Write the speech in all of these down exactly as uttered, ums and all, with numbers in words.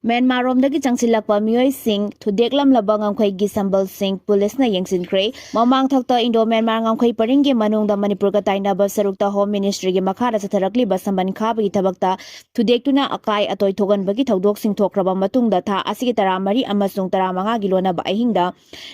Myanmar ꯔꯣꯝꯗꯒꯤ ꯆꯪꯁꯤꯜꯂꯛꯄ ꯃꯤꯑꯣꯏꯁꯤꯡ ꯊꯨꯗꯦꯛꯂꯝꯂꯕ ꯉꯝꯈꯩꯒꯤ ꯁꯝꯕꯜꯁꯤꯡ ꯄꯨꯂꯤꯁꯅ ꯌꯦꯡꯁꯤꯟꯈ꯭ꯔꯦ꯫ ꯃꯃꯥꯡ ꯊꯛꯇ ꯏꯟꯗꯣ ꯃ꯭ꯌꯥꯟꯃꯥꯔ ꯉꯝꯈꯩ ꯄꯔꯤꯡꯒꯤ ꯃꯅꯨꯡꯗ ꯃꯅꯤꯄꯨꯔꯒ ꯇꯥꯏꯅꯕ ꯁꯔꯨꯛꯇ ꯍꯣꯝ ꯃꯤꯅꯤꯁꯇ꯭ꯔꯤꯒꯤ ꯃꯈꯥꯗ ꯆꯠꯊꯔꯛꯂꯤꯕ ꯁꯝꯕꯟ ꯈꯥꯕꯒꯤ ꯊꯕꯛꯇ ꯊꯨꯗꯦꯛꯇꯨꯅ ꯑꯀꯥꯏ ꯑꯇꯣꯏ ꯊꯣꯛꯍꯟꯕꯒꯤ ꯊꯧꯗꯣꯛꯁꯤꯡ ꯊꯣꯛꯈ꯭ꯔꯕ ꯃꯇꯨꯡꯗ ꯊꯥ ꯑꯁꯤꯒꯤ ꯇꯔꯥꯃꯔꯤ ꯑꯃꯁꯨꯡ ꯇꯔꯥꯃꯉꯥꯒꯤ ꯂꯣꯟꯅꯕ ꯑꯍꯤꯡꯗ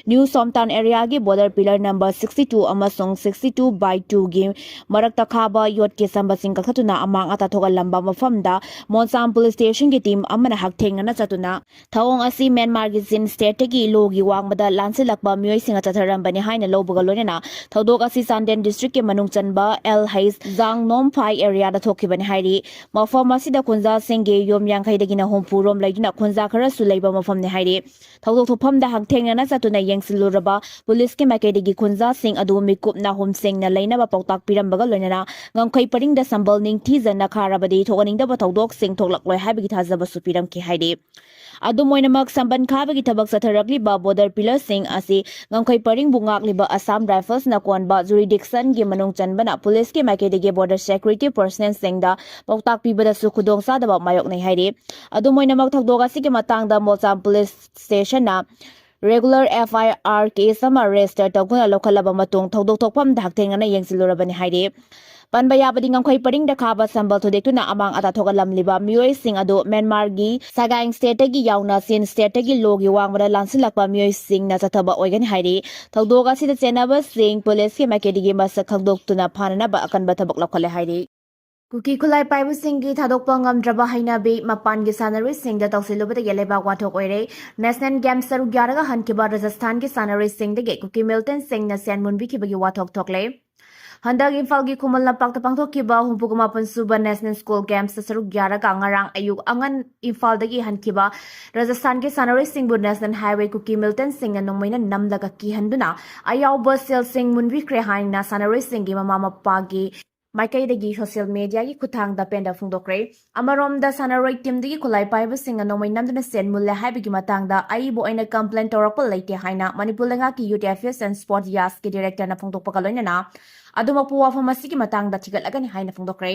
ꯅ꯭ꯌꯨ ꯁꯣꯝꯇꯥꯎꯟ ꯑꯦꯔꯤꯌꯥꯒꯤ border pillar number sixty two ꯑꯃꯁꯨꯡ sixty two by twoꯒꯤ ꯃꯔꯛꯇ ꯈꯥꯕ ꯌꯣꯠꯀꯤ ꯁꯝꯕꯜꯁꯤꯡ ꯀꯛꯊꯠꯇꯨꯅ ꯑꯃꯥꯡ ꯑꯇꯥ ꯊꯣꯛꯍꯜꯂꯝꯕ ꯃꯐꯝꯗ ꯃꯣꯟꯁꯥꯝ ꯄꯨꯂꯤꯁ ꯁ꯭ꯇꯦꯁꯟꯒꯤ ꯇꯤꯝ ꯑꯃꯅ ꯍꯛꯊꯦꯡꯅꯅ ꯆꯠꯇꯨꯅ ꯊꯧꯑꯣꯡ ꯑꯁꯤ ꯃ꯭ꯌꯥꯟꯃꯥꯔꯒꯤ ꯆꯤꯟ ꯁ꯭ꯇꯦꯠꯇꯒꯤ ꯂꯣꯒꯤ ꯋꯥꯡꯃꯗ ꯂꯥꯟꯁꯤꯜꯂꯛꯄ ꯃꯤꯑꯣꯏꯁꯤꯡꯅ ꯆꯠꯊꯔꯝꯕꯅꯤ ꯍꯥꯏꯅ ꯂꯧꯕꯒ ꯂꯣꯏꯅꯅ ꯊꯧꯗꯣꯛ ꯑꯁꯤ ꯆꯥꯟꯗꯦꯜ ꯗꯤꯁꯇ꯭ꯔꯤꯛꯀꯤ ꯃꯅꯨꯡ ꯆꯟꯕ ꯑꯦꯜ ꯍꯩꯁ ꯖꯥꯡꯅꯣꯝꯐꯥꯏ ꯑꯦꯔꯤꯌꯥꯗ ꯊꯣꯛꯈꯤꯕꯅꯤ ꯍꯥꯏꯔꯤ꯫ ꯃꯐꯝ ꯑꯁꯤꯗ ꯈꯨꯟꯖꯥꯁꯤꯡꯒꯤ ꯌꯨꯝ ꯌꯥꯡꯈꯩꯗꯒꯤꯅ ꯍꯨꯝꯐꯨ ꯔꯣꯝ ꯂꯩꯗꯨꯅ ꯈꯨꯟꯖꯥ ꯈꯔꯁꯨ ꯂꯩꯕ ꯃꯐꯝꯅꯤ ꯍꯥꯏꯔꯤ꯫ ꯊꯧꯗꯣꯛ ꯊꯣꯛꯐꯝꯗ ꯍꯛꯊꯦꯡꯅꯅ ꯆꯠꯇꯨꯅ ꯌꯦꯡꯁꯤꯜꯂꯨꯔꯕ ꯄꯨꯂꯤꯁꯀꯤ ꯃꯥꯏꯀꯩꯗꯒꯤ ꯈꯨꯟꯖꯥꯁꯤꯡ ꯑꯗꯨ ꯃꯤꯀꯨꯞꯅ ꯍꯨꯝꯁꯦꯡꯅ ꯂꯩꯅꯕ ꯄꯥꯎꯇꯥꯛ ꯄꯤꯔꯝꯕꯒ ꯂꯣꯏꯅꯅ ꯉꯝꯈꯩ ꯄꯔꯤꯡꯗ ꯁꯝꯕꯜ ꯅꯤꯡꯊꯤꯖꯅ ꯈꯥꯔꯕꯗꯤ ꯊꯣꯛꯍꯟꯅꯤꯡꯗꯕ ꯊꯧꯗꯣꯛꯁꯤꯡ ꯊꯣꯛꯂꯛꯂꯣꯏ ꯍꯥꯏꯕꯒꯤ ꯊꯥꯖꯕꯁꯨ ꯄꯤꯔꯝꯈꯤ ꯍꯥꯏꯔꯤ꯫ ꯑꯗꯨꯝ ꯑꯣꯏꯅꯃꯛ, ꯁꯝꯕꯟ ꯈꯥꯕꯒꯤ ꯊꯕꯛ ꯆꯠꯊꯔꯛꯂꯤꯕ ꯕꯣꯔꯗꯔ ꯄꯤꯂꯔꯁꯤꯡ ꯑꯁꯤ ꯉꯝꯈꯩ ꯄꯔꯤꯡꯕꯨ ꯉꯥꯛꯂꯤꯕ ꯑꯁꯥꯝ ꯔꯥꯏꯐꯜꯁꯅ ꯀꯣꯟꯕ ꯖꯨꯔꯤꯗꯤꯛꯁꯟꯒꯤ ꯃꯅꯨꯡ ꯆꯟꯕꯅ ꯄꯨꯂꯤꯁꯀꯤ ꯃꯥꯏꯀꯩꯗꯒꯤ ꯕꯣꯔꯗꯔ ꯁꯦꯀ꯭ꯌꯨꯔꯤꯇꯤ ꯄꯔꯁꯅꯦꯜꯁꯤꯡꯗ ꯄꯥꯎꯇꯥꯛ ꯄꯤꯕꯗꯁꯨ ꯈꯨꯗꯣꯡꯆꯥꯗꯕ ꯃꯥꯌꯣꯛꯅꯩ ꯍꯥꯏꯔꯤ꯫ ꯑꯗꯨꯝ ꯑꯣꯏꯅꯃꯛ, ꯊꯧꯗꯣꯛ ꯑꯁꯤꯒꯤ ꯃꯇꯥꯡꯗ ꯃꯣꯜꯆꯥꯝ ꯄꯨꯂꯤꯁ ꯁ꯭ꯇꯦꯁꯟꯅ regular F I R case ꯑꯃ ꯔꯦꯖꯤꯁꯇꯔ ꯇꯧꯗꯨꯅ ꯂꯧꯈꯠꯂꯕ ꯃꯇꯨꯡ ꯊꯧꯗꯣꯛ ꯊꯣꯛꯐꯝꯗ ꯍꯛꯊꯦꯡꯅꯅ ꯌꯦꯡꯁꯤꯜꯂꯨꯔꯕꯅꯤ ꯍꯥꯏꯔꯤ꯫ ꯄꯟꯕ ꯌꯥꯕꯗꯤ, ꯉꯝꯈꯩ ꯄꯔꯤꯡꯗ ꯈꯥꯕ ꯁꯝꯕꯜ ꯊꯨꯗꯦꯛꯇꯨꯅ ꯑꯃꯥꯡ ꯑꯇꯥ ꯊꯣꯛꯍꯜꯂꯝꯂꯤꯕ ꯃꯤꯑꯣꯏꯁꯤꯡ ꯑꯗꯨ ꯃ꯭ꯌꯥꯟꯃꯥꯔꯒꯤ ꯁꯒꯥꯏꯡ ꯁ꯭ꯇꯦꯠꯇꯒꯤ ꯌꯥꯎꯅ ꯆꯤꯟ ꯁ꯭ꯇꯦꯠꯇꯒꯤ ꯂꯣꯒꯤ ꯋꯥꯡꯃꯗ ꯂꯥꯟꯁꯤꯜꯂꯛꯄ ꯃꯤꯑꯣꯏꯁꯤꯡꯅ ꯆꯠꯊꯕ ꯑꯣꯏꯒꯅꯤ ꯍꯥꯏꯔꯤ꯫ ꯊꯧꯗꯣꯛ ꯑꯁꯤꯗ ꯆꯦꯟꯅꯕꯁꯤꯡ ꯄꯨꯂꯤꯁꯀꯤ ꯃꯥꯏꯀꯩꯗꯒꯤ ꯃꯁꯛ ꯈꯪꯗꯣꯛꯇꯨꯅ ꯐꯥꯅꯅꯕ ꯑꯀꯟꯕ ꯊꯕꯛ ꯂꯧꯈꯠꯂꯦ ꯍꯥꯏꯔꯤ꯫ ꯀꯨꯀꯤ ꯈꯨꯠꯂꯥꯏ ꯄꯥꯏꯕꯁꯤꯡꯒꯤ ꯊꯥꯗꯣꯛꯄ ꯉꯝꯗ꯭ꯔꯕ ꯍꯩꯅꯕꯤ ꯃꯄꯥꯟꯒꯤ ꯁꯥꯟꯅꯔꯣꯏꯁꯤꯡꯗ ꯇꯧꯁꯤꯜꯂꯨꯕꯗꯒꯤ ꯂꯩꯕꯥꯛ ꯋꯥꯊꯣꯛ ꯑꯣꯏꯔꯦ꯫ ꯅꯦꯁꯅꯦꯜ ꯒꯦꯝꯁ ꯁꯔꯨꯛ ꯌꯥꯔꯒ ꯍꯟꯈꯤꯕ ꯔꯥꯖꯁꯊꯥꯟꯒꯤ ꯁꯥꯟꯅꯔꯣꯏꯁꯤꯡꯗꯒꯤ ꯀꯨꯀꯤ ꯃꯤꯂꯤꯇꯦꯟꯁꯤꯡꯅ ꯁꯦꯟ ꯃꯨꯟꯕꯤꯈꯤꯕꯒꯤ ꯋꯥꯊꯣꯛ ꯊꯣꯛꯂꯦ꯫ ꯍꯟꯗꯛ ꯏꯝꯐꯥꯜꯒꯤ ꯈꯨꯃꯟ ꯂꯝꯄꯥꯛꯇ ꯄꯥꯡꯊꯣꯛꯈꯤꯕ ꯍꯨꯝꯐꯨꯒ ꯃꯥꯄꯟ ꯁꯨꯕ ꯅꯦꯁꯅꯦꯜ ꯁ꯭ꯀꯨꯜ ꯒꯦꯝꯁꯇ ꯁꯔꯨꯛ ꯌꯥꯔꯒ ꯉꯔꯥꯡ ꯑꯌꯨꯛ ꯑꯉꯟ ꯏꯝꯐꯥꯜꯗꯒꯤ ꯍꯟꯈꯤꯕ ꯔꯥꯖꯁꯊꯥꯟꯒꯤ ꯁꯥꯟꯅꯔꯣꯏꯁꯤꯡꯕꯨ ꯅꯦꯁꯅꯦꯜ ꯍꯥꯏꯋꯦ ꯀꯨꯀꯤ ꯃꯤꯂꯤꯇꯦꯟꯁꯤꯡꯅ ꯅꯣꯡꯃꯩꯅ ꯅꯝꯂꯒ ꯀꯤꯍꯟꯗꯨꯅ ꯑꯌꯥꯎꯕ ꯁꯦꯜꯁꯤꯡ ꯃꯨꯟꯕꯤꯈ꯭ꯔꯦ ꯍꯥꯏꯅ ꯁꯥꯟꯅꯔꯣꯏꯁꯤꯡꯒꯤ ꯃꯃꯥ ꯃꯄꯥꯒꯤ ꯃꯥꯏꯀꯩꯗꯒꯤ ꯁꯣꯁꯤꯌꯦꯜ ꯃꯦꯗꯤꯌꯥꯒꯤ ꯈꯨꯠꯊꯥꯡꯗ ꯄꯦꯟꯗꯕ ꯐꯣꯡꯗꯣꯛꯈ꯭ꯔꯦ꯫ ꯑꯃꯔꯣꯝꯗ, ꯁꯥꯟꯅꯔꯣꯏ ꯇꯤꯝꯗꯒꯤ ꯈꯨꯠꯂꯥꯏ ꯄꯥꯏꯕꯁꯤꯡꯅ ꯅꯣꯡꯃꯩ ꯅꯝꯗꯨꯅ ꯁꯦꯟ ꯃꯨꯜꯂꯦ ꯍꯥꯏꯕꯒꯤ ꯃꯇꯥꯡꯗ ꯑꯏꯕ ꯑꯣꯏꯅ ꯀꯝꯄ꯭ꯂꯦꯟ ꯇꯧꯔꯛꯄ ꯂꯩꯇꯦ ꯍꯥꯏꯅ ꯃꯅꯤꯄꯨꯔ ꯂꯩꯉꯥꯛꯀꯤ Youth Affairs and Sport, ꯌꯥꯁꯀꯤ ꯗꯤꯔꯦꯛꯇꯔꯅ ꯐꯣꯡꯗꯣꯛꯄꯒ ꯂꯣꯏꯅꯅ ꯑꯗꯨꯃꯛꯄꯨ ꯋꯥꯐꯝ ꯑꯁꯤꯒꯤ ꯃꯇꯥꯡꯗ ꯊꯤꯒꯠꯂꯒꯅꯤ ꯍꯥꯏꯅ ꯐꯣꯡꯗꯣꯛꯈ꯭ꯔꯦ꯫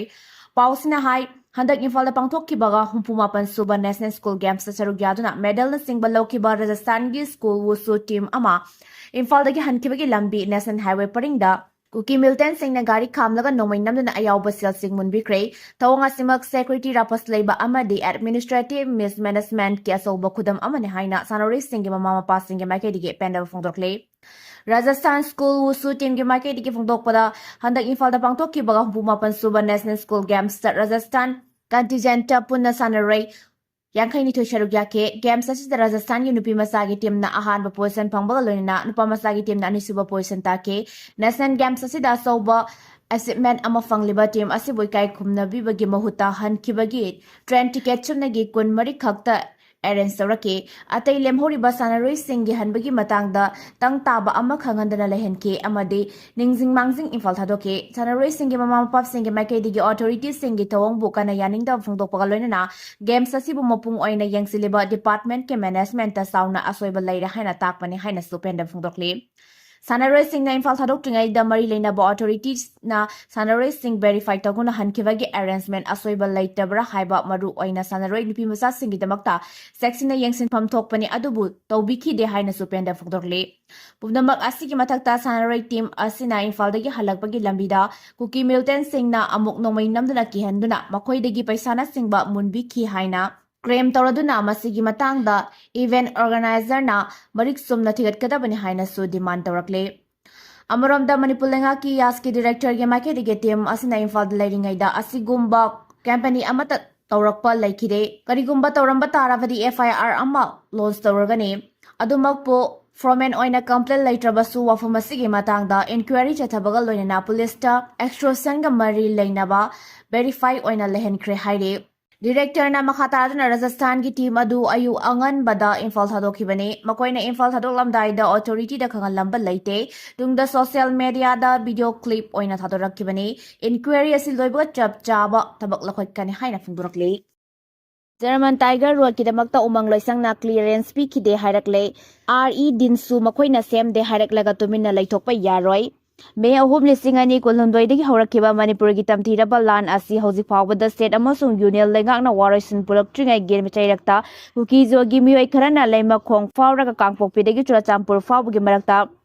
ꯄꯥꯎꯁꯤꯅ ꯍꯥꯏ, ꯍꯟꯗꯛ ꯏꯝꯐꯥꯜꯗ ꯄꯥꯡꯊꯣꯛꯈꯤꯕꯒ ꯍꯨꯝꯐꯨ ꯃꯥꯄꯟ ꯁꯨꯕ National School Gamesꯇ ꯁꯔꯨꯛ ꯌꯥꯗꯨꯅ medalꯅꯆꯤꯡꯕ ꯂꯧꯈꯤꯕ ꯔꯥꯖꯁꯊꯥꯟꯒꯤ school wushu team ꯑꯃ ꯏꯝꯐꯥꯜꯗꯒꯤ ꯍꯟꯈꯤꯕꯒꯤ ꯂꯝꯕꯤ National Highway ꯄꯔꯤꯡꯗ ꯀꯨꯀꯤ militantꯁꯤꯡꯅ ꯒꯥꯔꯤ ꯈꯥꯝꯂꯒ ꯅꯣꯡꯃꯩ ꯅꯝꯗꯨꯅ ꯑꯌꯥꯎꯕ ꯁꯦꯜꯁꯤꯡ ꯃꯨꯟꯕꯤꯈ꯭ꯔꯦ꯫ ꯊꯧꯑꯣꯡ ꯑꯁꯤꯃꯛ security ꯔꯥꯄꯁ ꯂꯩꯕ ꯑꯃꯗꯤ administrative mismanagementꯀꯤ ꯑꯆꯧꯕ ꯈꯨꯗꯝ ꯑꯃꯅꯤ ꯍꯥꯏꯅ ꯁꯥꯟꯅꯔꯣꯏꯁꯤꯡꯒꯤ ꯃꯃꯥ ꯃꯄꯥꯁꯤꯡꯒꯤ ꯃꯥꯏꯀꯩꯗꯒꯤ ꯄꯦꯟꯗꯕ ꯐꯣꯡꯗꯣꯛꯂꯤ꯫ ꯔꯥꯖꯁꯊꯥꯟ school wushu teamꯒꯤ ꯃꯥꯏꯀꯩꯗꯒꯤ ꯐꯣꯡꯗꯣꯛꯄꯗ, ꯍꯟꯗꯛ ꯏꯝꯐꯥꯜꯗ ꯄꯥꯡꯊꯣꯛꯈꯤꯕ ꯍꯨꯝꯐꯨ ꯃꯥꯄꯟ ꯁꯨꯕ National School Gamesꯇ ꯔꯥꯖꯁꯊꯥꯟ contingentꯇ ꯄꯨꯟꯅ ꯁꯥꯟꯅꯔꯣꯏ ꯌꯥꯡꯈꯩꯅꯤꯊꯣꯏ ꯁꯔꯨꯛ ꯌꯥꯈꯤ꯫ Games ꯑꯁꯤꯗ ꯔꯥꯖꯁꯊꯥꯟꯒꯤ ꯅꯨꯄꯤ ꯃꯆꯥꯒꯤ teamꯅ ꯑꯍꯥꯟꯕ position ꯐꯪꯕꯒ ꯂꯣꯏꯅꯅ ꯅꯨꯄꯥ ꯃꯆꯥꯒꯤ teamꯅ ꯑꯅꯤꯁꯨꯕ position ꯇꯥꯈꯤ꯫ National Games ꯑꯁꯤꯗ ꯑꯆꯧꯕ achievement ꯑꯃ ꯐꯪꯂꯤꯕ team ꯑꯁꯤꯕꯨ ꯏꯀꯥꯏ ꯈꯨꯝꯅꯕꯤꯕꯒꯤ ꯃꯍꯨꯠꯇ ꯍꯟꯈꯤꯕꯒꯤ train ticket ꯆꯨꯝꯅꯒꯤ ꯀꯨꯟꯃꯔꯤ ꯈꯛꯇ arrange ꯇꯧꯔꯛꯈꯤ꯫ ꯑꯇꯩ ꯂꯦꯝꯍꯧꯔꯤꯕ ꯁꯥꯟꯅꯔꯣꯏꯁꯤꯡꯒꯤ ꯍꯟꯕꯒꯤ ꯃꯇꯥꯡꯗ ꯇꯪ ꯇꯥꯕ ꯑꯃ ꯈꯪꯍꯟꯗꯅ ꯂꯩꯍꯟꯈꯤ ꯑꯃꯗꯤ ꯅꯤꯡꯁꯤꯡ ꯃꯥꯡꯖꯤꯡ ꯏꯝꯐꯥꯜ ꯊꯥꯗꯣꯛꯈꯤ꯫ ꯁꯥꯟꯅꯔꯣꯏꯁꯤꯡꯒꯤ ꯃꯃꯥ ꯃꯄꯥꯁꯤꯡꯒꯤ ꯃꯥꯏꯀꯩꯗꯒꯤ authorityꯁꯤꯡꯒꯤ ꯊꯧꯑꯣꯡꯕꯨ ꯀꯟꯅ ꯌꯥꯅꯤꯡꯗꯕ ꯐꯣꯡꯗꯣꯛꯄꯒ ꯂꯣꯏꯅꯅ games ꯑꯁꯤꯕꯨ ꯃꯄꯨꯡ ꯑꯣꯏꯅ ꯌꯦꯡꯁꯤꯜꯂꯤꯕ departmentꯀꯤ managementꯇ ꯆꯥꯎꯅ ꯑꯁꯣꯏꯕ ꯂꯩꯔꯦ ꯍꯥꯏꯅ ꯇꯥꯛꯄꯅꯤ ꯍꯥꯏꯅꯁꯨ ꯄꯦꯟꯗꯕ ꯐꯣꯡꯗꯣꯛꯂꯤ꯫ ꯁꯥꯟꯅꯔꯣꯏꯁꯤꯡꯅ ꯏꯝꯐꯥꯜ ꯊꯥꯗꯣꯛꯇ꯭ꯔꯤꯉꯩꯗ ꯃꯔꯤ ꯂꯩꯅꯕ authorityꯅ ꯁꯥꯟꯅꯔꯣꯏꯁꯤꯡ verify ꯇꯧꯗꯨꯅ ꯍꯟꯈꯤꯕꯒꯤ arrangement ꯑꯁꯣꯏꯕ ꯂꯩꯇꯕ꯭ꯔꯥ ꯍꯥꯏꯕ ꯃꯔꯨ ꯑꯣꯏꯅ ꯁꯥꯟꯅꯔꯣꯏ ꯅꯨꯄꯤ ꯃꯆꯥꯁꯤꯡꯒꯤꯗꯃꯛꯇ ꯆꯦꯛꯁꯤꯟꯅ ꯌꯦꯡꯁꯤꯟꯐꯝ ꯊꯣꯛꯄꯅꯤ, ꯑꯗꯨꯕꯨ ꯇꯧꯕꯤꯈꯤꯗꯦ ꯍꯥꯏꯅꯁꯨ ꯄꯦꯟꯗꯕ ꯐꯣꯡꯗꯣꯛꯂꯤ꯫ ꯄꯨꯝꯅꯃꯛ ꯑꯁꯤꯒꯤ ꯃꯊꯛꯇ ꯁꯥꯟꯅꯔꯣꯏ team ꯑꯁꯤꯅ ꯏꯝꯐꯥꯜꯗꯒꯤ ꯍꯜꯂꯛꯄꯒꯤ ꯂꯝꯕꯤꯗ ꯀꯨꯀꯤ militantꯁꯤꯡꯅ ꯑꯃꯨꯛ ꯅꯣꯡꯃꯩ ꯅꯝꯗꯨꯅ ꯀꯤꯍꯟꯗꯨꯅ ꯃꯈꯣꯏꯗꯒꯤ ꯄꯩꯁꯥꯅꯆꯤꯡꯕ ꯃꯨꯟꯕꯤꯈꯤ ꯍꯥꯏꯅ claim ꯇꯧꯔꯗꯨꯅ ꯃꯁꯤꯒꯤ ꯃꯇꯥꯡꯗ event organizerꯅ ꯃꯔꯤꯛ ꯆꯨꯝꯅ ꯊꯤꯒꯠꯀꯗꯕꯅꯤ ꯍꯥꯏꯅꯁꯨ demand ꯇꯧꯔꯛꯂꯤ꯫ ꯑꯃꯔꯣꯝꯗ ꯃꯅꯤꯄꯨꯔ ꯂꯩꯉꯥꯛꯀꯤ ꯌꯥꯁꯀꯤ directorꯒꯤ ꯃꯥꯏꯀꯩꯗꯒꯤ team ꯑꯁꯤꯅ ꯏꯝꯐꯥꯜꯗ ꯂꯩꯔꯤꯉꯩꯗ ꯑꯁꯤꯒꯨꯝꯕ company ꯑꯃꯠꯇ ꯇꯧꯔꯛꯄ ꯂꯩꯈꯤꯗꯦ꯫ ꯀꯔꯤꯒꯨꯝꯕ ꯇꯧꯔꯝꯕ ꯇꯥꯔꯕꯗꯤ FIR ꯑꯃ launch ꯇꯧꯔꯒꯅꯤ꯫ ꯑꯗꯨꯃꯛꯄꯨ formal ꯑꯣꯏꯅ complaint ꯂꯩꯇ꯭ꯔꯕꯁꯨ ꯋꯥꯐꯝ ꯑꯁꯤꯒꯤ ꯃꯇꯥꯡꯗ inquiry ꯆꯠꯊꯕꯒ ꯂꯣꯏꯅꯅ policeꯇ extortionꯒ ꯃꯔꯤ ꯂꯩꯅꯕ verify ꯑꯣꯏꯅ ꯂꯩꯍꯟꯈ꯭ꯔꯦ ꯍꯥꯏꯔꯤ꯫ Directorꯅ ꯃꯈꯥ ꯇꯥꯗꯨꯅ ꯔꯥꯖꯁꯊꯥꯟꯒꯤ team ꯑꯗꯨ ꯑꯌꯨꯛ ꯑꯉꯟꯕꯗ ꯏꯝꯐꯥꯜ ꯊꯥꯗꯣꯛꯈꯤꯕꯅꯤ꯫ ꯃꯈꯣꯏꯅ ꯏꯝꯐꯥꯜ ꯊꯥꯗꯣꯛꯂꯝꯗꯥꯏꯗ authorityꯗ ꯈꯪꯍꯜꯂꯝꯕ ꯂꯩꯇꯦ꯫ ꯇꯨꯡꯗ social mediaꯗ video clip ꯑꯣꯏꯅ ꯊꯥꯗꯣꯔꯛꯈꯤꯕꯅꯤ꯫ Inquiry ꯑꯁꯤ ꯂꯣꯏꯕꯒ ꯆꯞ ꯆꯥꯕ ꯊꯕꯛ ꯂꯧꯈꯠꯀꯅꯤ ꯍꯥꯏꯅ ꯐꯣꯡꯗꯣꯔꯛꯂꯤ꯫ German Tiger Roadꯀꯤꯗꯃꯛꯇ ꯎꯃꯪ ꯂꯣꯏꯁꯪꯅ clearance ꯄꯤꯈꯤꯗꯦ ꯍꯥꯏꯔꯛꯂꯦ꯫ RE Dinsu ꯃꯈꯣꯏꯅ ꯁꯦꯝꯗꯦ ꯍꯥꯏꯔꯛꯂꯒ ꯇꯨꯃꯤꯟꯅ ꯂꯩꯊꯣꯛꯄ ꯌꯥꯔꯣꯏ꯫ ꯃꯦ ꯑꯍꯨꯝ, ꯂꯤꯁꯤꯡ ꯑꯅꯤ ꯀꯨꯟꯍꯨꯝꯗꯣꯏꯗꯒꯤ ꯍꯧꯔꯛꯈꯤꯕ ꯃꯅꯤꯄꯨꯔꯒꯤ ꯇꯝꯊꯤꯔꯕ ꯂꯥꯟ ꯑꯁꯤ ꯍꯧꯖꯤꯛ ꯐꯥꯎꯕꯗ state ꯑꯃꯁꯨꯡ union ꯂꯩꯉꯥꯛꯅ ꯋꯥꯔꯣꯏꯁꯤꯟ ꯄꯨꯔꯛꯇ꯭ꯔꯤꯉꯩꯒꯤ ꯆꯩꯔꯛꯇ ꯀꯨꯀꯤ-ꯖꯣꯒꯤ ꯃꯤꯑꯣꯏ ꯈꯔꯅ ꯂꯩꯃꯈꯣꯡ ꯐꯥꯎꯔꯒ ꯀꯥꯡꯄꯣꯛꯄꯤꯗꯒꯤ ꯆꯨꯔꯆꯥꯟꯄꯨꯔ ꯐꯥꯎꯕꯒꯤ ꯃꯔꯛꯇ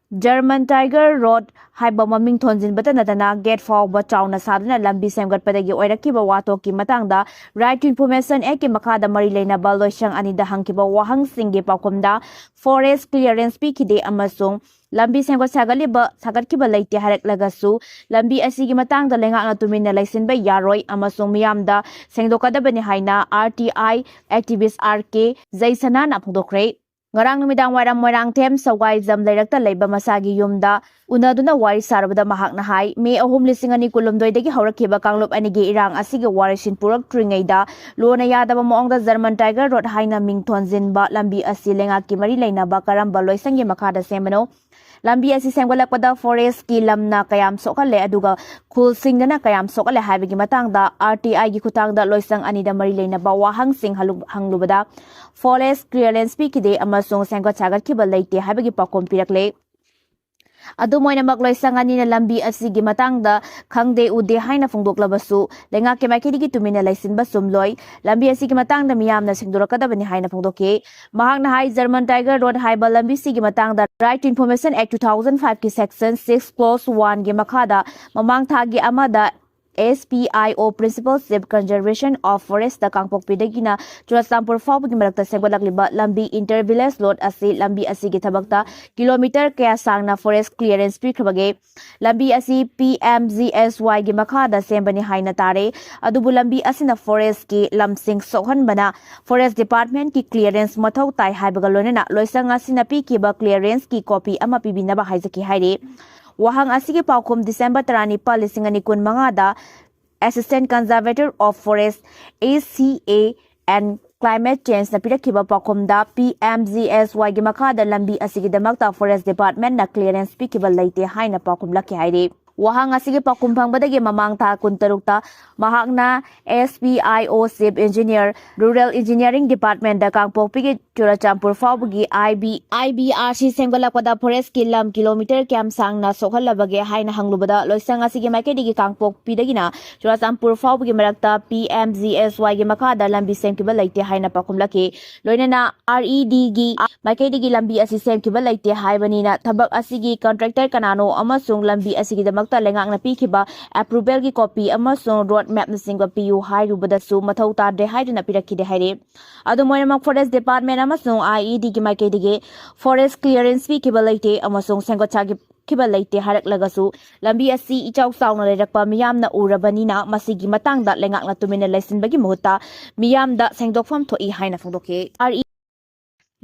German Tiger Road ꯍꯥꯏꯕ ꯃꯃꯤꯡ ꯊꯣꯟꯖꯤꯟꯕꯇ ꯅꯠꯇꯅ gate ꯐꯥꯎꯕ ꯆꯥꯎꯅ ꯁꯥꯗꯨꯅ ꯂꯝꯕꯤ ꯁꯦꯝꯒꯠꯄꯗꯒꯤ ꯑꯣꯏꯔꯛꯈꯤꯕ ꯋꯥꯊꯣꯛꯀꯤ ꯃꯇꯥꯡꯗ Right to Information Actꯀꯤ ꯃꯈꯥꯗ ꯃꯔꯤ ꯂꯩꯅꯕ ꯂꯣꯏꯁꯪ ꯑꯅꯤꯗ ꯍꯪꯈꯤꯕ ꯋꯥꯍꯪꯁꯤꯡꯒꯤ ꯄꯥꯎꯈꯨꯝꯗ forest clearance ꯄꯤꯈꯤꯗꯦ ꯑꯃꯁꯨꯡ ꯂꯝꯕꯤ ꯁꯦꯝꯒꯠ ꯁꯥꯒꯠꯂꯤꯕ, ꯁꯥꯒꯠꯈꯤꯕ ꯂꯩꯇꯦ ꯍꯥꯏꯔꯛꯂꯒꯁꯨ, ꯂꯝꯕꯤ ꯑꯁꯤꯒꯤ ꯃꯇꯥꯡꯗ ꯂꯩꯉꯥꯛꯅ ꯇꯨꯃꯤꯟꯅ ꯂꯩꯁꯤꯟꯕ ꯌꯥꯔꯣꯏ ꯑꯃꯁꯨꯡ ꯃꯤꯌꯥꯝꯗ ꯁꯦꯡꯗꯣꯛꯀꯗꯕꯅꯤ ꯍꯥꯏꯅ R T I activist R K ꯖꯩꯁꯅꯥꯅ ꯐꯣꯡꯗꯣꯛꯈ꯭ꯔꯦ꯫ ꯉꯔꯥꯡ ꯅꯨꯃꯤꯗꯥꯡ ꯋꯥꯏꯔꯝ ꯃꯣꯏꯔꯥꯡꯊꯦꯝ ꯁꯧꯒꯥꯏꯖꯝ ꯂꯩꯔꯛꯇ ꯂꯩꯕ ꯃꯁꯥꯒꯤ ꯌꯨꯝꯗ ꯎꯅꯗꯨꯅ ꯋꯥꯔꯤ ꯁꯥꯔꯨꯕꯗ ꯃꯍꯥꯛꯅ ꯍꯥꯏ, ꯃꯦ ꯑꯍꯨꯝ, ꯂꯤꯁꯤꯡ ꯑꯅꯤ ꯀꯨꯟꯍꯨꯝꯗꯣꯏꯗꯒꯤ ꯍꯧꯔꯛꯈꯤꯕ ꯀꯥꯡꯂꯨꯞ ꯑꯅꯤꯒꯤ ꯏꯔꯥꯡ ꯑꯁꯤꯒꯤ ꯋꯥꯔꯣꯏꯁꯤꯟ ꯄꯨꯔꯛꯇ꯭ꯔꯤꯉꯩꯗ ꯂꯣꯅ ꯌꯥꯗꯕ ꯃꯑꯣꯡꯗ German Tiger Road ꯍꯥꯏꯅ ꯃꯤꯡ ꯊꯣꯟꯖꯤꯟꯕ ꯂꯝꯕꯤ ꯑꯁꯤ ꯂꯩꯉꯥꯛꯀꯤ ꯃꯔꯤ ꯂꯩꯅꯕ ꯀꯔꯝꯕ ꯂꯣꯏꯁꯪꯒꯤ ꯃꯈꯥꯗ ꯁꯦꯝꯕꯅꯣ? ꯂꯝꯕꯤ ꯑꯁꯤ ꯁꯦꯝꯒꯠꯂꯛꯄꯗ forestꯀꯤ ꯂꯝꯅ ꯀꯌꯥꯝ ꯁꯣꯛꯍꯜꯂꯦ, ꯑꯗꯨꯒ ꯈꯨꯜꯁꯤꯡꯗꯅ ꯀꯌꯥꯝ ꯁꯣꯛꯍꯜꯂꯦ ꯍꯥꯏꯕꯒꯤ ꯃꯇꯥꯡꯗ R T Iꯒꯤ ꯈꯨꯠꯊꯥꯡꯗ ꯂꯣꯏꯁꯪ ꯑꯅꯤꯗ ꯃꯔꯤ ꯂꯩꯅꯕ ꯋꯥꯍꯪꯁꯤꯡ ꯍꯜꯂꯨ-, ꯍꯪꯂꯨꯕꯗ forest clearance ꯄꯤꯈꯤꯗꯦ ꯑꯃꯁꯨꯡ ꯁꯦꯝꯒꯠ ꯁꯥꯒꯠꯈꯤꯕ ꯂꯩꯇꯦ ꯍꯥꯏꯕꯒꯤ ꯄꯥꯎꯈꯨꯝ ꯄꯤꯔꯛꯂꯦ꯫ ꯑꯗꯨꯝ ꯑꯣꯏꯅꯃꯛ, ꯂꯣꯏꯁꯪ ꯑꯅꯤꯅ ꯂꯝꯕꯤ ꯑꯁꯤꯒꯤ ꯃꯇꯥꯡꯗ ꯈꯪꯗꯦ ꯎꯗꯦ ꯍꯥꯏꯅ ꯐꯣꯡꯗꯣꯛꯂꯕꯁꯨ, ꯂꯩꯉꯥꯛꯀꯤ ꯃꯥꯏꯀꯩꯗꯒꯤ ꯇꯨꯃꯤꯟꯅ ꯂꯩꯁꯤꯟꯕ ꯆꯨꯝꯂꯣꯏ꯫ ꯂꯝꯕꯤ ꯑꯁꯤꯒꯤ ꯃꯇꯥꯡꯗ ꯃꯤꯌꯥꯝꯅ ꯁꯦꯡꯗꯣꯔꯛꯀꯗꯕꯅꯤ ꯍꯥꯏꯅ ꯐꯣꯡꯗꯣꯛꯈꯤ꯫ ꯃꯍꯥꯛꯅ ꯍꯥꯏ, German Tiger Road ꯍꯥꯏꯕ ꯂꯝꯕꯤꯁꯤꯒꯤ ꯃꯇꯥꯡꯗ Right to Information Act two thousand fiveꯀꯤ section six clause oneꯒꯤ ꯃꯈꯥꯗ ꯃꯃꯥꯡ ꯊꯥꯒꯤ ꯑꯃꯗ S P I O, Principal Chief Conservation of Forestꯇ ꯀꯥꯡꯄꯣꯛꯄꯤꯗꯒꯤꯅ Churachandpur ꯐꯥꯎꯕꯒꯤ ꯃꯔꯛꯇ ꯁꯦꯝꯒꯠꯂꯛꯂꯤꯕ ꯂꯝꯕꯤ inter village road ꯑꯁꯤ, ꯂꯝꯕꯤ ꯑꯁꯤꯒꯤ ꯊꯕꯛꯇ kilometre ꯀꯌꯥ ꯁꯥꯡꯅ forest clearance ꯄꯤꯈ꯭ꯔꯕꯒꯦ? ꯂꯝꯕꯤ ꯑꯁꯤ P M G S Yꯒꯤ ꯃꯈꯥꯗ ꯁꯦꯝꯕꯅꯤ ꯍꯥꯏꯅ ꯇꯥꯔꯦ꯫ ꯑꯗꯨꯕꯨ ꯂꯝꯕꯤ ꯑꯁꯤꯅ forestꯀꯤ ꯂꯝꯁꯤꯡ ꯁꯣꯛꯍꯟꯕꯅ forest departmentꯀꯤ clearance ꯃꯊꯧ ꯇꯥꯏ ꯍꯥꯏꯕꯒ ꯂꯣꯏꯅꯅ ꯂꯣꯏꯁꯪ ꯑꯁꯤꯅ ꯄꯤꯈꯤꯕ clearanceꯀꯤ copy ꯑꯃ ꯄꯤꯕꯤꯅꯕ ꯍꯥꯏꯖꯈꯤ ꯍꯥꯏꯔꯤ꯫ ꯋꯥꯍꯪ ꯑꯁꯤꯒꯤ ꯄꯥꯎꯈꯨꯝ December ꯇꯔꯥꯅꯤꯄꯥꯜ, ꯂꯤꯁꯤꯡ ꯑꯅꯤ ꯀꯨꯟꯃꯉꯥꯗ Assistant Conservator of Forest, A C A and Climate Changeꯅ ꯄꯤꯔꯛꯈꯤꯕ ꯄꯥꯎꯈꯨꯝꯗ, P M G S Yꯒꯤ ꯃꯈꯥꯗ ꯂꯝꯕꯤ ꯑꯁꯤꯒꯤꯗꯃꯛꯇ forest departmentꯅ clearance ꯄꯤꯈꯤꯕ ꯂꯩꯇꯦ ꯍꯥꯏꯅ ꯄꯥꯎꯈꯨꯝꯂꯛꯈꯤ ꯍꯥꯏꯔꯤ꯫ ꯋꯥꯍꯪ ꯑꯁꯤꯒꯤ ꯄꯥꯎꯈꯨꯝ ꯐꯪꯕꯗꯒꯤ ꯃꯃꯥꯡ ꯊꯥ ꯀꯨꯟꯇꯔꯨꯛꯇ ꯃꯍꯥꯛꯅ S P I O Chief Engineer, Rural Engineering Departmentꯗ ꯀꯥꯡꯄꯣꯛꯄꯤꯒꯤ ꯆꯨꯔꯆꯥꯟꯄꯨꯔ ꯐꯥꯎꯕꯒꯤ I B, I B R C ꯁꯦꯝꯒꯠꯂꯛꯄꯗ forestꯀꯤ ꯂꯝ kilometre ꯀꯌꯥꯝ ꯁꯥꯡꯅ ꯁꯣꯛꯍꯜꯂꯕꯒꯦ ꯍꯥꯏꯅ ꯍꯪꯂꯨꯕꯗ, ꯂꯣꯏꯁꯪ ꯑꯁꯤꯒꯤ ꯃꯥꯏꯀꯩꯗꯒꯤ ꯀꯥꯡꯄꯣꯛꯄꯤꯗꯒꯤꯅ ꯆꯨꯔꯆꯥꯟꯄꯨꯔ ꯐꯥꯎꯕꯒꯤ ꯃꯔꯛꯇ P M G S Yꯒꯤ ꯃꯈꯥꯗ ꯂꯝꯕꯤ ꯁꯦꯝꯈꯤꯕ ꯂꯩꯇꯦ ꯍꯥꯏꯅ ꯄꯥꯎꯈꯨꯝꯂꯛꯈꯤ꯫ ꯂꯣꯏꯅꯅ R E Dꯒꯤ ꯃꯥꯏꯀꯩꯗꯒꯤ ꯂꯝꯕꯤ ꯑꯁꯤ ꯁꯦꯝꯈꯤꯕ ꯂꯩꯇꯦ ꯍꯥꯏꯕꯅꯤꯅ, ꯊꯕꯛ ꯑꯁꯤꯒꯤ contractor ꯀꯅꯥꯅꯣ ꯑꯃꯁꯨꯡ ꯂꯝꯕꯤ ꯑꯁꯤꯒꯤꯗꯃꯛꯇ ꯂꯩꯉꯥꯛꯅ ꯄꯤꯈꯤꯕ approvalꯒꯤ copy ꯑꯃꯁꯨꯡ road mapꯅꯆꯤꯡꯕ ꯄꯤꯌꯨ ꯍꯥꯏꯔꯨꯕꯗꯁꯨ ꯃꯊꯧ ꯇꯥꯗ꯭ꯔꯦ ꯍꯥꯏꯗꯨꯅ ꯄꯤꯔꯛꯈꯤꯗꯦ ꯍꯥꯏꯔꯤ꯫ ꯑꯗꯨꯝ ꯑꯣꯏꯅꯃꯛ, Forest Department ꯑꯃꯁꯨꯡ R E Dꯒꯤ ꯃꯥꯏꯀꯩꯗꯒꯤ forest clearance ꯄꯤꯈꯤꯕ ꯂꯩꯇꯦ ꯑꯃꯁꯨꯡ ꯁꯦꯝꯒꯠ ꯁꯥꯈꯤꯕ ꯂꯩꯇꯦ ꯍꯥꯏꯔꯛꯂꯒꯁꯨ, ꯂꯝꯕꯤ ꯑꯁꯤ ꯏꯆꯥꯎ ꯆꯥꯎꯅ ꯂꯩꯔꯛꯄ ꯃꯤꯌꯥꯝꯅ ꯎꯔꯕꯅꯤꯅ, ꯃꯁꯤꯒꯤ ꯃꯇꯥꯡꯗ ꯂꯩꯉꯥꯛꯅ ꯇꯨꯃꯤꯟꯅ ꯂꯩꯁꯤꯟꯕꯒꯤ ꯃꯍꯨꯠꯇ ꯃꯤꯌꯥꯝꯗ ꯁꯦꯡꯗꯣꯛꯐꯝ ꯊꯣꯛꯏ ꯍꯥꯏꯅ ꯐꯣꯡꯗꯣꯛꯈꯤ꯫ R E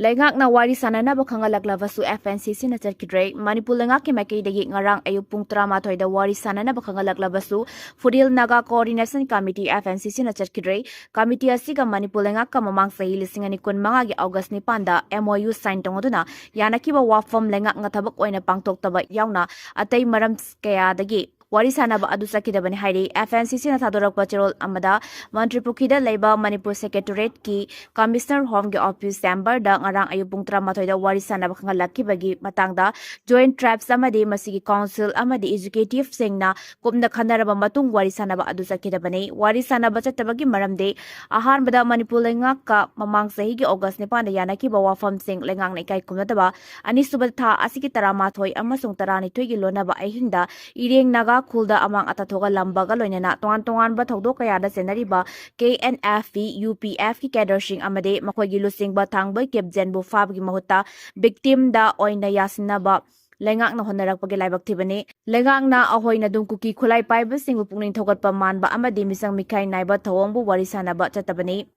ꯂꯩꯉꯥꯛꯅ ꯋꯥꯔꯤ ꯁꯥꯅꯅꯕ ꯈꯪꯍꯜꯂꯛꯂꯕꯁꯨ F N C Cꯅ ꯆꯠꯈꯤꯗ꯭ꯔꯦ꯫ ꯃꯅꯤꯄꯨꯔ ꯂꯩꯉꯥꯛꯀꯤ ꯃꯥꯏꯀꯩꯗꯒꯤ ꯉꯔꯥꯡ ꯑꯌꯨꯛ ꯄꯨꯡ ꯇꯔꯥꯃꯥꯊꯣꯏꯗ ꯋꯥꯔꯤ ꯁꯥꯅꯅꯕ ꯈꯪꯍꯜꯂꯛꯂꯕꯁꯨ, Fudil Naga Coordination Committee, F N C Cꯅ ꯆꯠꯈꯤꯗ꯭ꯔꯦ꯫ Committee ꯑꯁꯤꯒ ꯃꯅꯤꯄꯨꯔ ꯂꯩꯉꯥꯛꯀ ꯃꯃꯥꯡ ꯆꯍꯤ ꯂꯤꯁꯤꯡ ꯑꯅꯤ ꯀꯨꯟꯃꯉꯥꯒꯤ August ꯅꯤꯄꯥꯟꯗ M O U sign ꯇꯧꯅꯗꯨꯅ ꯌꯥꯅꯈꯤꯕ ꯋꯥꯐꯝ ꯂꯩꯉꯥꯛꯅ ꯊꯕꯛ ꯑꯣꯏꯅ ꯄꯥꯡꯊꯣꯛꯇꯕ ꯌꯥꯎꯅ ꯑꯇꯩ ꯃꯔꯝ ꯀꯌꯥꯗꯒꯤ ꯋꯥꯔꯤ ꯁꯥꯅꯕ ꯑꯗꯨ ꯆꯠꯈꯤꯗꯕꯅꯤ ꯍꯥꯏꯔꯤ꯫ F N C Cꯅ ꯊꯥꯗꯣꯔꯛꯄ ꯆꯦꯔꯣꯜ ꯑꯃꯗ, ꯃꯟꯇ꯭ꯔꯤ ꯄꯨꯈ꯭ꯔꯤꯗ ꯂꯩꯕ ꯃꯅꯤꯄꯨꯔ Secretariatꯀꯤ Commissioner Homeꯒꯤ office chamberꯗ ꯉꯔꯥꯡ ꯑꯌꯨꯛ ꯄꯨꯡ ꯇꯔꯥꯃꯥꯊꯣꯏꯗ ꯋꯥꯔꯤ ꯁꯥꯅꯕ ꯈꯪꯍꯜꯂꯛꯈꯤꯕꯒꯤ ꯃꯇꯥꯡꯗ Joint Tribes ꯑꯃꯗꯤ ꯃꯁꯤꯒꯤ Council ꯑꯃꯗꯤ Executiveꯁꯤꯡꯅ ꯀꯨꯞꯅ ꯈꯟꯅꯔꯕ ꯃꯇꯨꯡ ꯋꯥꯔꯤ ꯁꯥꯅꯕ ꯑꯗꯨ ꯆꯠꯈꯤꯗꯕꯅꯤ꯫ ꯋꯥꯔꯤ ꯁꯥꯅꯕ ꯆꯠꯇꯕꯒꯤ ꯃꯔꯝꯗꯤ, ꯑꯍꯥꯟꯕꯗ, ꯃꯅꯤꯄꯨꯔ ꯂꯩꯉꯥꯛꯀ ꯃꯃꯥꯡ ꯆꯍꯤꯒꯤ August ꯅꯤꯄꯥꯟꯗ ꯌꯥꯅꯈꯤꯕ ꯋꯥꯐꯝꯁꯤꯡ ꯂꯩꯉꯥꯛꯅ ꯏꯀꯥꯏ ꯈꯨꯝꯅꯗꯕ, ꯑꯅꯤꯁꯨꯕꯗ, ꯊꯥ ꯑꯁꯤꯒꯤ ꯇꯔꯥꯃꯥꯊꯣꯏ ꯑꯃꯁꯨꯡ ꯇꯔꯥꯅꯤꯊꯣꯏꯒꯤ ꯂꯣꯟꯅꯕ ꯑꯍꯤꯡꯗ ꯏꯔꯦꯡ ꯅꯥꯒꯥ ꯈꯨꯜꯗ ꯑꯃꯥꯡ ꯑꯇꯥ ꯊꯣꯛꯍꯜꯂꯝꯕꯒ ꯂꯣꯏꯅꯅ ꯇꯣꯉꯥꯟ ꯇꯣꯉꯥꯟꯕ ꯊꯧꯗꯣꯛ ꯀꯌꯥꯗ ꯆꯦꯟꯅꯔꯤꯕ K N F P, U P Fꯀꯤ cadreꯁꯤꯡ ꯑꯃꯗꯤ ꯃꯈꯣꯏꯒꯤ ꯂꯨꯆꯤꯡꯕ ꯊꯥꯡꯕꯣꯏ ꯀꯦꯞꯖꯦꯟꯕꯨ ꯐꯥꯕꯒꯤ ꯃꯍꯨꯠꯇ victimꯗ ꯑꯣꯏꯅ ꯌꯥꯁꯤꯟꯅꯕ ꯂꯩꯉꯥꯛꯅ ꯍꯣꯠꯅꯔꯛꯄꯒꯤ ꯂꯥꯏꯕꯛ ꯊꯤꯕꯅꯤ꯫ ꯂꯩꯉꯥꯛꯅ ꯑꯍꯣꯏꯅ ꯑꯗꯨꯝ ꯀꯨꯀꯤ ꯈꯨꯠꯂꯥꯏ ꯄꯥꯏꯕꯁꯤꯡꯕꯨ ꯄꯨꯛꯅꯤꯡ ꯊꯧꯒꯠꯄ ꯃꯥꯟꯕ ꯑꯃꯗꯤ ꯃꯤꯆꯪ ꯃꯤꯈꯥꯏ ꯅꯥꯏꯕ ꯊꯧꯑꯣꯡꯕꯨ ꯋꯥꯔꯤ ꯁꯥꯅꯕ ꯆꯠꯇꯕꯅꯤ꯫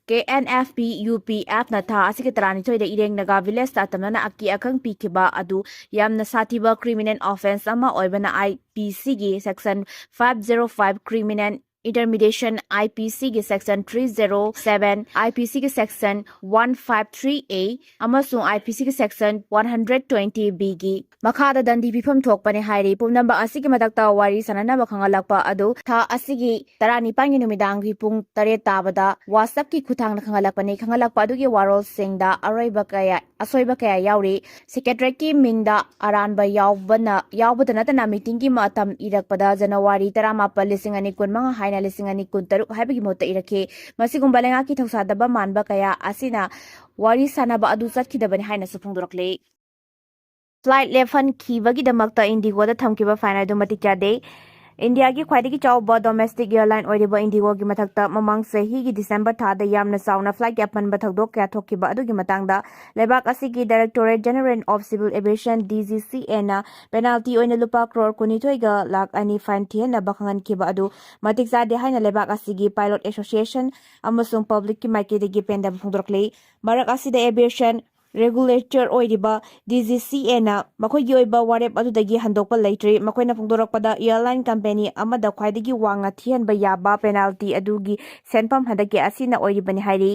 K N F P, U P Fꯅ ꯊꯥ ꯑꯁꯤꯒꯤ ꯇꯔꯥꯅꯤꯊꯣꯏꯗ ꯏꯔꯦꯡ ꯅꯥꯒꯥ villageꯇ ꯑꯇꯝꯅꯅ ꯑꯀꯤ ꯑꯈꯪ ꯄꯤꯈꯤꯕ ꯑꯗꯨ ꯌꯥꯝꯅ ꯁꯥꯊꯤꯕ criminal offence ꯑꯃ ꯑꯣꯏꯕꯅ, I P Cꯒꯤ section five zero five criminal intermediation I P C ꯒꯤ section three zero seven, I P C ꯒꯤ section one five three A ꯑꯃꯁꯨꯡ I P C ꯒꯤ section one hundred twenty B ꯒꯤ ꯃꯈꯥꯗ ꯗꯟꯗꯤ ꯄꯤꯐꯝ ꯊꯣꯛꯄꯅꯤ ꯍꯥꯏꯔꯤ꯫ ꯄꯨꯝꯅꯃꯛ ꯑꯁꯤꯒꯤ ꯃꯊꯛꯇ ꯋꯥꯔꯤ ꯁꯥꯟꯅꯅꯕ ꯈꯪꯍꯜꯂꯛꯄ ꯑꯗꯨ ꯊꯥ ꯑꯁꯤꯒꯤ ꯇꯔꯥꯅꯤꯄꯥꯟꯒꯤ ꯅꯨꯃꯤꯗꯥꯡꯒꯤ ꯄꯨꯡ ꯇꯔꯦꯠ ꯇꯥꯕꯗ WhatsApp-ꯀꯤ ꯈꯨꯠꯊꯥꯡꯗ ꯈꯪꯍꯜꯂꯛꯄꯅꯤ꯫ ꯈꯪꯍꯜꯂꯛꯄ ꯑꯗꯨꯒꯤ ꯋꯥꯔꯣꯜꯁꯤꯡꯗ ꯑꯔꯣꯏꯕ ꯀꯌꯥ, ꯑꯁꯣꯏꯕ ꯀꯌꯥ ꯌꯥꯎꯔꯤ꯫ Secretariat-ꯀꯤ ꯃꯤꯡꯗ ꯑꯔꯥꯟꯕ ꯌꯥꯎꯕꯅ, ꯌꯥꯎꯕꯗ ꯅꯠꯇꯅ meeting-ꯒꯤ ꯃꯇꯝ ꯏꯔꯛꯄꯗ January ꯇꯔꯥꯃꯥꯄꯟ, ꯂꯤꯁꯤꯡ ꯑꯅꯤ ꯀꯨꯟꯃꯉꯥ ꯍꯥꯏꯅ ꯂꯤꯁꯤꯡ ꯑꯅꯤ ꯀꯨꯟꯇꯔꯨꯛ ꯍꯥꯏꯕꯒꯤ ꯃꯍꯨꯠꯇ ꯏꯔꯛꯈꯤ꯫ ꯃꯁꯤꯒꯨꯝꯕ ꯂꯩꯉꯥꯛꯀꯤ ꯊꯧꯁꯥꯗꯕ ꯃꯥꯟꯕ ꯀꯌꯥ ꯑꯁꯤꯅ ꯋꯥꯔꯤ ꯁꯥꯟꯅꯕ ꯑꯗꯨ ꯆꯠꯈꯤꯗꯕꯅꯤ ꯍꯥꯏꯅꯁꯨ ꯐꯣꯡꯗꯣꯔꯛꯂꯤ꯫ Flight ꯂꯦꯞꯍꯟꯈꯤꯕꯒꯤꯗꯃꯛꯇ IndiGo-ꯗ ꯊꯝꯈꯤꯕ fine ꯑꯗꯨ ꯃꯇꯤꯛ ꯆꯥꯗꯦ꯫ ꯏꯟꯗꯤꯌꯥꯒꯤ ꯈ꯭ꯋꯥꯏꯗꯒꯤ ꯆꯥꯎꯕ domestic airline ꯑꯣꯏꯔꯤꯕ IndiGo-ꯒꯤ ꯃꯊꯛꯇ ꯃꯃꯥꯡ ꯆꯍꯤꯒꯤ December ꯊꯥꯗ ꯌꯥꯝꯅ ꯆꯥꯎꯅ flight-ꯀꯤ ꯑꯄꯟꯕ ꯊꯧꯗꯣꯛ ꯀꯌꯥ ꯊꯣꯛꯈꯤꯕ ꯑꯗꯨꯒꯤ ꯃꯇꯥꯡꯗ ꯂꯩꯕꯥꯛ ꯑꯁꯤꯒꯤ Directorate General of Civil Aviation, DGCA-ꯅ penalty ꯑꯣꯏꯅ ꯂꯨꯄꯥ ꯀ꯭ꯔꯣꯔ ꯀꯨꯟꯅꯤꯊꯣꯏꯒ ꯂꯥꯈ ꯑꯅꯤ fine ꯊꯤꯍꯟꯅꯕ ꯈꯪꯍꯟꯈꯤꯕ ꯑꯗꯨ ꯃꯇꯤꯛ ꯆꯥꯗꯦ ꯍꯥꯏꯅ ꯂꯩꯕꯥꯛ ꯑꯁꯤꯒꯤ Pilot Association ꯑꯃꯁꯨꯡ public-ꯀꯤ ꯃꯥꯏꯀꯩꯗꯒꯤ ꯄꯦꯟꯗꯕ ꯐꯣꯡꯗꯣꯔꯛꯂꯤ꯫ ꯃꯔꯛ ꯑꯁꯤꯗ aviation regulator ꯑꯣꯏꯔꯤꯕ DGCA-ꯅ ꯃꯈꯣꯏꯒꯤ ꯑꯣꯏꯕ ꯋꯥꯔꯦꯞ ꯑꯗꯨꯗꯒꯤ ꯍꯟꯗꯣꯛꯄ ꯂꯩꯇ꯭ꯔꯤ꯫ ꯃꯈꯣꯏꯅ ꯐꯣꯡꯗꯣꯔꯛꯄꯗ airline company ꯑꯃꯗ ꯈ꯭ꯋꯥꯏꯗꯒꯤ ꯋꯥꯡꯅ ꯊꯤꯍꯟꯕ ꯌꯥꯕ penalty ꯑꯗꯨꯒꯤ ꯁꯦꯟꯐꯝ ꯍꯟꯗꯛꯀꯤ ꯑꯁꯤꯅ ꯑꯣꯏꯔꯤꯕꯅꯤ ꯍꯥꯏꯔꯤ꯫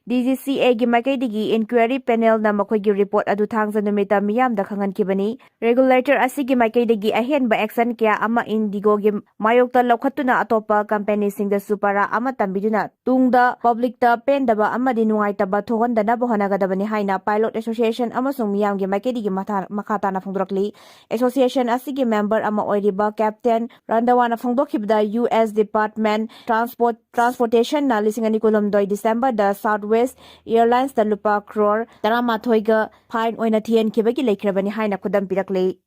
DGCA-ꯒꯤ ꯃꯥꯏꯀꯩꯗꯒꯤ inquiry panel-ꯅ ꯃꯈꯣꯏꯒꯤ report ꯑꯗꯨ ꯊꯥꯡꯖ ꯅꯨꯃꯤꯠꯇ ꯃꯤꯌꯥꯝꯗ ꯈꯪꯍꯟꯈꯤꯕꯅꯤ꯫ Regulator ꯑꯁꯤꯒꯤ ꯃꯥꯏꯀꯩꯗꯒꯤ ꯑꯍꯦꯟꯕ action ꯀꯌꯥ ꯑꯃ IndiGo-ꯒꯤ ꯃꯥꯌꯣꯛꯇ ꯂꯧꯈꯠꯇꯨꯅ ꯑꯇꯣꯞꯄ company-ꯁꯤꯡꯗꯁꯨ ꯄꯔꯥ ꯑꯃ ꯇꯝꯕꯤꯗꯨꯅ ꯇꯨꯡꯗ public-ꯇ ꯄꯦꯟꯗꯕ ꯑꯃꯗꯤ ꯅꯨꯡꯉꯥꯏꯇꯕ ꯊꯣꯛꯍꯟꯗꯅꯕ ꯍꯣꯠꯅꯒꯗꯕꯅꯤ ꯍꯥꯏꯅ Pilot Association ꯑꯃꯁꯨꯡ ꯃꯤꯌꯥꯝꯒꯤ ꯃꯥꯏꯀꯩꯗꯒꯤ ꯃꯊꯥ-, ꯃꯈꯥ ꯇꯥꯅ ꯐꯣꯡꯗꯣꯔꯛꯂꯤ꯫ Association ꯑꯁꯤꯒꯤ member ꯑꯃ ꯑꯣꯏꯔꯤꯕ Captain Randhawa-ꯅ ꯐꯣꯡꯗꯣꯛꯈꯤꯕꯗ, U S Department Transport, Transportation-ꯅ ꯂꯤꯁꯤꯡ ꯑꯅꯤ ꯀꯨꯟꯍꯨꯝꯗꯣꯏ December-ꯗ Southwest Airlines-ꯇ ꯂꯨꯄꯥ ꯀ꯭ꯔꯣꯔ ꯇꯔꯥꯃꯥꯊꯣꯏꯒ fine ꯑꯣꯏꯅ ꯊꯤꯍꯟꯈꯤꯕꯒꯤ ꯂꯩꯈ꯭ꯔꯕꯅꯤ ꯍꯥꯏꯅ ꯈꯨꯗꯝ ꯄꯤꯔꯛꯂꯤ꯫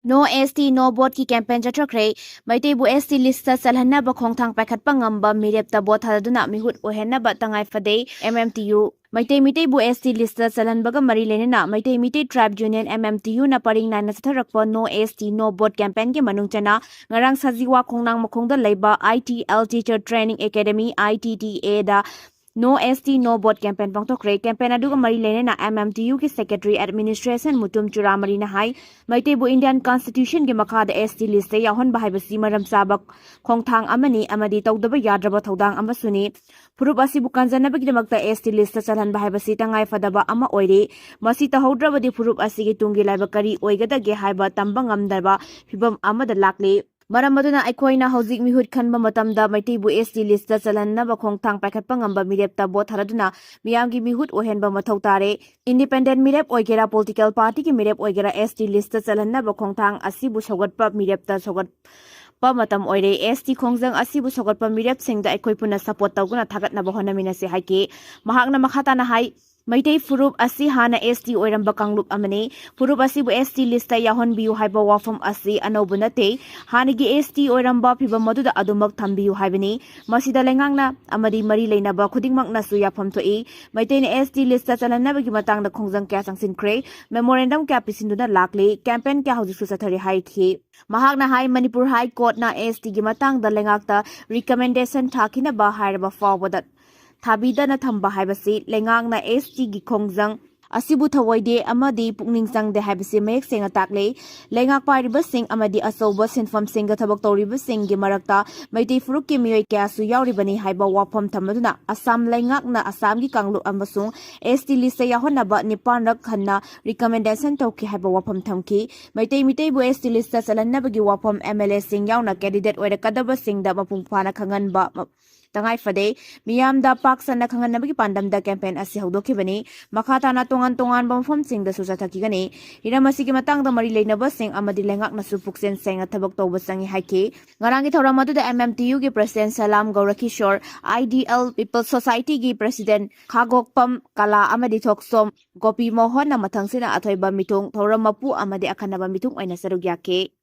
No S T, No Vote-ꯀꯤ campaign ꯆꯠꯊꯈ꯭ꯔꯦ꯫ ꯃꯩꯇꯩꯕꯨ S T list-ꯇ ꯆꯜꯍꯟꯅꯕ ꯈꯣꯡꯊꯥꯡ ꯄꯥꯏꯈꯠꯄ ꯉꯝꯕ ꯃꯤꯔꯦꯞꯇ vote ꯊꯥꯗꯗꯨꯅ ꯃꯤꯍꯨꯠ ꯑꯣꯏꯍꯟꯅꯕ ꯇꯉꯥꯏ ꯐꯗꯦ, M M T U꯫ Meitei ꯃꯤꯇꯩꯕꯨ S T list-ꯇ ꯆꯜꯍꯟꯕꯒ ꯃꯔꯤ ꯂꯩꯅꯅ Meitei Meitei Tribes Union, M M T U-ꯅ ꯄꯔꯤꯡ ꯅꯥꯏꯅ ꯆꯠꯊꯔꯛꯄ No S T, No Vote campaign-ꯒꯤ ꯃꯅꯨꯡ ꯆꯟꯅ ꯉꯔꯥꯡ ꯁꯖꯤꯋꯥ ꯈꯣꯡꯅꯥꯡ ꯃꯈꯣꯡꯗ ꯂꯩꯕ I T L Teacher Training Academy, I T T A-ꯗ No S T No Vote campaign ꯄꯥꯡꯊꯣꯛꯈ꯭ꯔꯦ꯫ Campaign ꯑꯗꯨꯒ ꯃꯔꯤ ꯂꯩꯅꯅ M M T U ꯒꯤ Secretary Administration ꯃꯨꯇꯨꯝ ꯆꯨꯔꯥꯃꯔꯤꯅ ꯍꯥꯏ, ꯃꯩꯇꯩꯕꯨ Indian Constitution ꯒꯤ ꯃꯈꯥꯗ S T list ꯇ ꯌꯥꯎꯍꯟꯕ ꯍꯥꯏꯕꯁꯤ ꯃꯔꯝ ꯆꯥꯕ ꯈꯣꯡꯊꯥꯡ ꯑꯃꯅꯤ ꯑꯃꯗꯤ ꯇꯧꯗꯕ ꯌꯥꯗ꯭ꯔꯕ ꯊꯧꯗꯥꯡ ꯑꯃꯁꯨꯅꯤ꯫ ꯐꯨꯔꯨꯞ ꯑꯁꯤꯕꯨ ꯀꯟꯖꯅꯕꯒꯤꯗꯃꯛꯇ S T list ꯇ ꯆꯜꯍꯟꯕ ꯍꯥꯏꯕꯁꯤ ꯇꯉꯥꯏ ꯐꯗꯕ ꯑꯃ ꯑꯣꯏꯔꯦ꯫ ꯃꯁꯤ ꯇꯧꯍꯧꯗ꯭ꯔꯕꯗꯤ ꯐꯨꯔꯨꯞ ꯑꯁꯤꯒꯤ ꯇꯨꯡꯒꯤ ꯂꯥꯏꯕꯛ ꯀꯔꯤ ꯑꯣꯏꯒꯗꯒꯦ ꯍꯥꯏꯕ ꯇꯝꯕ ꯉꯝꯗꯕ ꯐꯤꯕꯝ ꯑꯃꯗ ꯂꯥꯛꯂꯦ꯫ ꯃꯔꯝ ꯑꯗꯨꯅ ꯑꯩꯈꯣꯏꯅ ꯍꯧꯖꯤꯛ ꯃꯤꯍꯨꯠ ꯈꯟꯕ ꯃꯇꯝꯗ ꯃꯩꯇꯩꯕꯨ S T list ꯇ ꯆꯜꯍꯟꯅꯕ ꯈꯣꯡꯊꯥꯡ ꯄꯥꯏꯈꯠꯄ ꯉꯝꯕ ꯃꯤꯔꯦꯞꯇ ꯚꯣꯠ ꯊꯥꯗꯗꯨꯅ ꯃꯤꯌꯥꯝꯒꯤ ꯃꯤꯍꯨꯠ ꯑꯣꯏꯍꯟꯕ ꯃꯊꯧ ꯇꯥꯔꯦ꯫ Independent ꯃꯤꯔꯦꯞ ꯑꯣꯏꯒꯦꯔꯥ, political party ꯒꯤ ꯃꯤꯔꯦꯞ ꯑꯣꯏꯒꯦꯔꯥ, S T list ꯇ ꯆꯜꯍꯟꯅꯕ ꯈꯣꯡꯊꯥꯡ ꯑꯁꯤꯕꯨ ꯁꯧꯒꯠꯄ ꯃꯤꯔꯦꯞꯇ ꯁꯧꯒꯠꯄ ꯃꯇꯝ ꯑꯣꯏꯔꯦ꯫ S T ꯈꯣꯡꯖꯪ ꯑꯁꯤꯕꯨ ꯁꯧꯒꯠꯄ ꯃꯤꯔꯦꯞꯁꯤꯡꯗ ꯑꯩꯈꯣꯏ ꯄꯨꯟꯅ support ꯇꯧꯗꯨꯅ ꯊꯥꯒꯠꯅꯕ ꯍꯣꯠꯅꯃꯤꯟꯅꯁꯤ ꯍꯥꯏꯈꯤ꯫ ꯃꯍꯥꯛꯅ ꯃꯈꯥ ꯇꯥꯅ ꯍꯥꯏ, ꯃꯩꯇꯩ ꯐꯨꯔꯨꯞ ꯑꯁꯤ ꯍꯥꯟꯅ S T ꯑꯣꯏꯔꯝꯕ ꯀꯥꯡꯂꯨꯞ ꯑꯃꯅꯤ꯫ ꯐꯨꯔꯨꯞ ꯑꯁꯤꯕꯨ S T list ꯇ ꯌꯥꯎꯍꯟꯕꯤꯌꯨ ꯍꯥꯏꯕ ꯋꯥꯐꯝ ꯑꯁꯤ ꯑꯅꯧꯕ ꯅꯠꯇꯦ꯫ ꯍꯥꯟꯅꯒꯤ S T ꯑꯣꯏꯔꯝꯕ ꯐꯤꯕꯝ ꯑꯗꯨꯗ ꯑꯗꯨꯃꯛ ꯊꯝꯕꯤꯌꯨ ꯍꯥꯏꯕꯅꯤ꯫ ꯃꯁꯤꯗ ꯂꯩꯉꯥꯛꯅ ꯑꯃꯗꯤ ꯃꯔꯤ ꯂꯩꯅꯕ ꯈꯨꯗꯤꯡꯃꯛꯅꯁꯨ ꯌꯥꯐꯝ ꯊꯣꯛꯏ꯫ ꯃꯩꯇꯩꯅ S T list ꯇ ꯆꯜꯍꯟꯅꯕꯒꯤ ꯃꯇꯥꯡꯗ ꯈꯣꯡꯖꯪ ꯀꯌꯥ ꯆꯪꯁꯤꯟꯈ꯭ꯔꯦ꯫ Memorandum ꯀꯌꯥ ꯄꯤꯁꯤꯟꯗꯨꯅ ꯂꯥꯛꯂꯤ꯫ Campaign ꯀꯌꯥ ꯍꯧꯖꯤꯛꯁꯨ ꯆꯠꯊꯔꯤ ꯍꯥꯏꯈꯤ꯫ ꯃꯍꯥꯛꯅ ꯍꯥꯏ, ꯃꯅꯤꯄꯨꯔ High Court ꯅ S T ꯒꯤ ꯃꯇꯥꯡꯗ ꯂꯩꯉꯥꯛꯇ recommendation ꯊꯥꯈꯤꯅꯕ ꯍꯥꯏꯔꯕ ꯐꯥꯎꯕꯗ ꯊꯥꯕꯤꯗꯅ ꯊꯝꯕ ꯍꯥꯏꯕꯁꯤ ꯂꯩꯉꯥꯛꯅ S T ꯒꯤ ꯈꯣꯡꯖꯪ ꯑꯁꯤꯕꯨ ꯊꯧꯑꯣꯏꯗꯦ ꯑꯃꯗꯤ ꯄꯨꯛꯅꯤꯡ ꯆꯪꯗꯦ ꯍꯥꯏꯕꯁꯤ ꯃꯌꯦꯛ ꯁꯦꯡꯅ ꯇꯥꯛꯂꯦ꯫ ꯂꯩꯉꯥꯛ ꯄꯥꯏꯔꯤꯕꯁꯤꯡ ꯑꯃꯗꯤ ꯑꯆꯧꯕ ꯁꯤꯟꯐꯝꯁꯤꯡꯗ ꯊꯕꯛ ꯇꯧꯔꯤꯕꯁꯤꯡꯒꯤ ꯃꯔꯛꯇ ꯃꯩꯇꯩ ꯐꯨꯔꯨꯞꯀꯤ ꯃꯤꯑꯣꯏ ꯀꯌꯥꯁꯨ ꯌꯥꯎꯔꯤꯕꯅꯤ ꯍꯥꯏꯕ ꯋꯥꯐꯝ ꯊꯝꯂꯗꯨꯅ ꯑꯁꯥꯝ ꯂꯩꯉꯥꯛꯅ ꯑꯁꯥꯝꯒꯤ ꯀꯥꯡꯂꯨꯞ ꯑꯃꯁꯨꯡ S T list ꯇ ꯌꯥꯎꯍꯟꯅꯕ ꯅꯤꯄꯥꯟꯔꯛ ꯍꯟꯅ recommendation ꯇꯧꯈꯤ ꯍꯥꯏꯕ ꯋꯥꯐꯝ ꯊꯝꯈꯤ꯫ ꯃꯩꯇꯩ ꯃꯤꯇꯩꯕꯨ S T list ꯇ ꯆꯜꯍꯟꯅꯕꯒꯤ ꯋꯥꯐꯝ M L A ꯁꯤꯡ ꯌꯥꯎꯅ candidate ꯑꯣꯏꯔꯛꯀꯗꯕꯁꯤꯡꯗ ꯃꯄꯨꯡ ꯐꯥꯅ ꯈꯪꯍꯟꯕ ꯃ-, ꯇꯉꯥꯏ ꯐꯗꯦ꯫ ꯃꯤꯌꯥꯝꯗ ꯄꯥꯛ ꯁꯟꯅ ꯈꯪꯍꯟꯅꯕꯒꯤ ꯄꯥꯟꯗꯝꯗ campaign ꯑꯁꯤ ꯍꯧꯗꯣꯛꯈꯤꯕꯅꯤ꯫ ꯃꯈꯥ ꯇꯥꯅ ꯇꯣꯉꯥꯟ ꯇꯣꯉꯥꯟꯕ ꯃꯐꯝꯁꯤꯡꯗꯁꯨ ꯆꯠꯊꯈꯤꯒꯅꯤ꯫ ꯍꯤꯔꯝ ꯑꯁꯤꯒꯤ ꯃꯇꯥꯡꯗ ꯃꯔꯤ ꯂꯩꯅꯕꯁꯤꯡ ꯑꯃꯗꯤ ꯂꯩꯉꯥꯛꯅꯁꯨ ꯄꯨꯛꯆꯦꯜ ꯁꯦꯡꯅ ꯊꯕꯛ ꯇꯧꯕ ꯆꯪꯏ ꯍꯥꯏꯈꯤ꯫ ꯉꯔꯥꯡꯒꯤ ꯊꯧꯔꯝ ꯑꯗꯨꯗ M M T U ꯒꯤ President ꯁꯂꯥꯝ ꯒꯧꯔꯀꯤꯁꯣꯔ, Ideal People Society ꯒꯤ President ꯈꯥꯒꯣꯛꯄꯝ ꯀꯂꯥ ꯑꯃꯗꯤ ꯊꯣꯛꯁꯣꯝ ꯒꯣꯄꯤ ꯃꯣꯍꯟꯅ ꯃꯊꯪꯁꯤꯠꯅ ꯑꯊꯣꯏꯕ ꯃꯤꯊꯨꯡ, ꯊꯧꯔꯝ ꯃꯄꯨ ꯑꯃꯗꯤ ꯑꯈꯟꯅꯕ ꯃꯤꯊꯨꯡ ꯑꯣꯏꯅ ꯁꯔꯨꯛ ꯌꯥꯈꯤ꯫